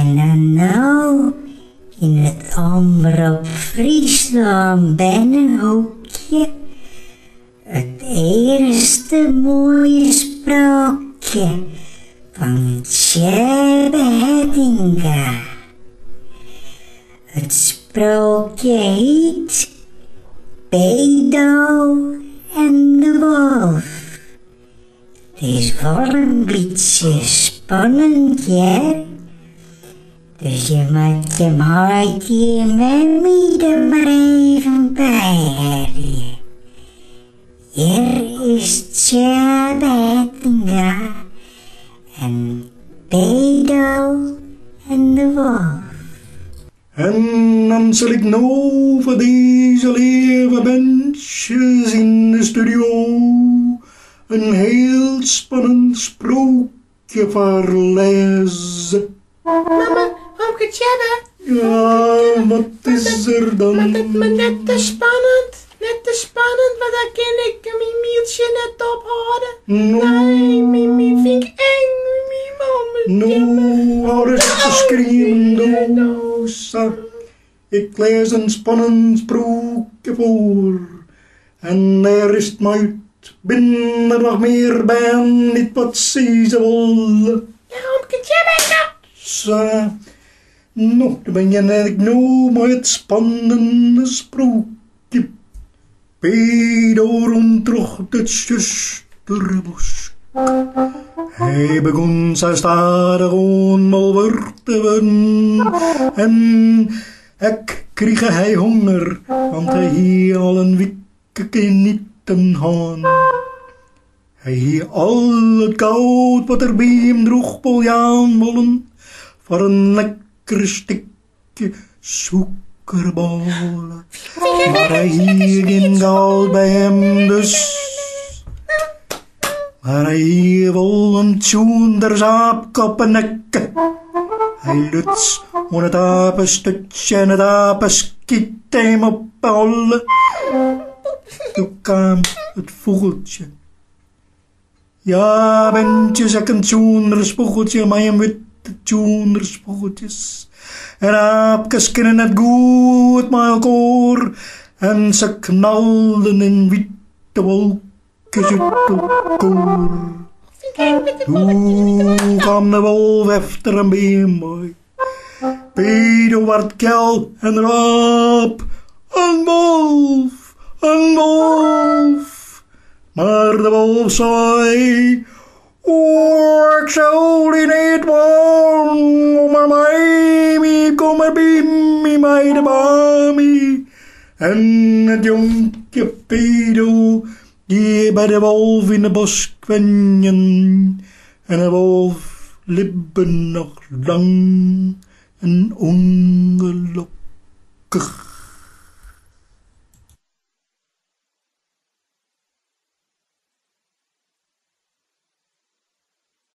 En dan no yn it Omrop Fryslân Bernehoekje it earste moaie sprookje fan Tsjêbbe Hettinga. It sprookje hyt Pedo en de Wolf. It is wol in bytsje spannend hear. Dus je moat jim heitje en memmie der mar even by helje. Hjir is Tsjêbbe Hettinga en Pedo en de Wolf. En dan sil ik no foar dizze leave berntsjes yn de studio in heel spannend sprookje foarlêze. Mama, omke Tsjêbbe. Ja, wat is der dan? Mar it mar net te spannend, net te spannend, want dan kin ik myn mieltsje net ophâlde. Nee, myn myn fyn ik eng, myn mama. No, hâld ris op te skriemen, do sa. Ik lês in spannend sprookje foar. En dêr is 't mei út. Binne der noch mear bern dy't wat sizze wolle? Ja, omke Tsjêbbe, ja. Sa, no, dan begjin ik no mei it spannende sprookje. Pedo rûn troch de tsjustere bosk. Hy begûn sa stadichoan wol wurch te wurden en ek krige hy honger, want hy hie al in wike gjin iten hân. Hy hie al it goud wat er by him droech wol jaan wollen foar in lekker stikje sûkerbôle. Mar hy hie gjin goud by him, dus. Mar hy hie wol in tsjoendersaapke op 'e nekke. Hy luts oan it apesturtsje en it ape skiet him op 'e holle. Doe kaam it fûgeltsje. Ja, berntsjes, ek in tsjoendersfûgeltsje mei him witte tsjoendersfûgeltsjes en aapkes kinne net goed mei elkoar en se knalden yn wite wolkjes út elkoar. Doe kaam de wolf efter in beam wei. Pedo waard kjel en rôp, In wolf, in wolf! Mar de wolf sei, O, ik sil dy neat dwaan, kom mar mei my, kom mar by my mei de bami. En it jonkje Pedo gie by de wolf yn de bosk wenjen en de wolf libbe noch lang en ûngelokkich.